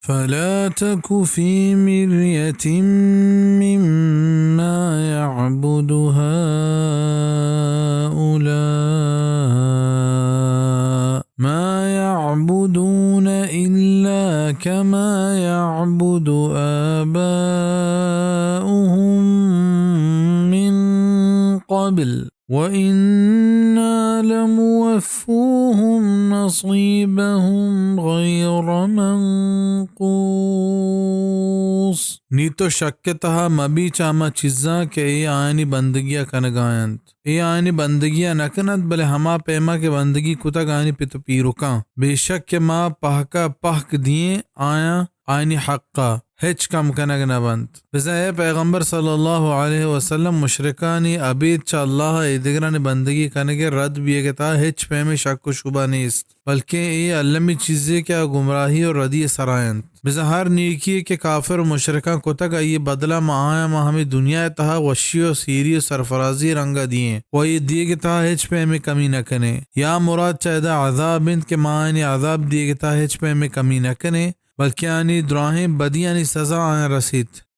فلا تك في مرية مما يعبد هؤلاء، ما يعبدون إلا كما يعبد آباؤهم من قبل، وإنا لموفوهم نصيبهم غير منقوص۔ نی تو شک ءِ تہا مہ بی چہ ہما چیزاں کہ اے آیانی بندگی ءَ کنگ ءَ انت۔ اے آیانی بندگی ءَ نہ کن انت، بلے ہما پیما کہ بندگی کتگ آیانی پت ءُ پیرکاں۔ بے شک کہ ما پہک ءَ پہک دئیں آیاں آیانی حق ءَ، ہچ کم کنگ نہ بنت۔ بزاں اے پیغمبر صلی اللہ علیہ وسلم، مشرکانی ابید چہ اللہ ءَ ایدگرانی بندگی کنگ ءِ رد بیگ ءِ تہا ہچ پیمیں شک ءُ شبہ نیست، بلکیں اے المی چیزے کہ آ گمراہی ءُ ردی ءِ سرا انت۔ بزاں ہر نیکی یے کہ کافر ءُ مشرکاں کتگ، آئی ءِ بدل ءَ ما آیاں ماں ہمے دنیا ءِ تہا وشی ءُ سیری ءُ سرفرازی ءِ رنگ ءَ دئیں ءُ آئی ءِ دیگ ءِ تہا ہچ پیمیں کمی نہ کنیں۔ یا مراد چہ ادا عذاب انت کہ ما آیانی عذاب دیگ ءِ تہا ہچ پیمیں کمی نہ کنیں، بلکیں آیانی دراہیں بدیانی سزا آیاں رسیت۔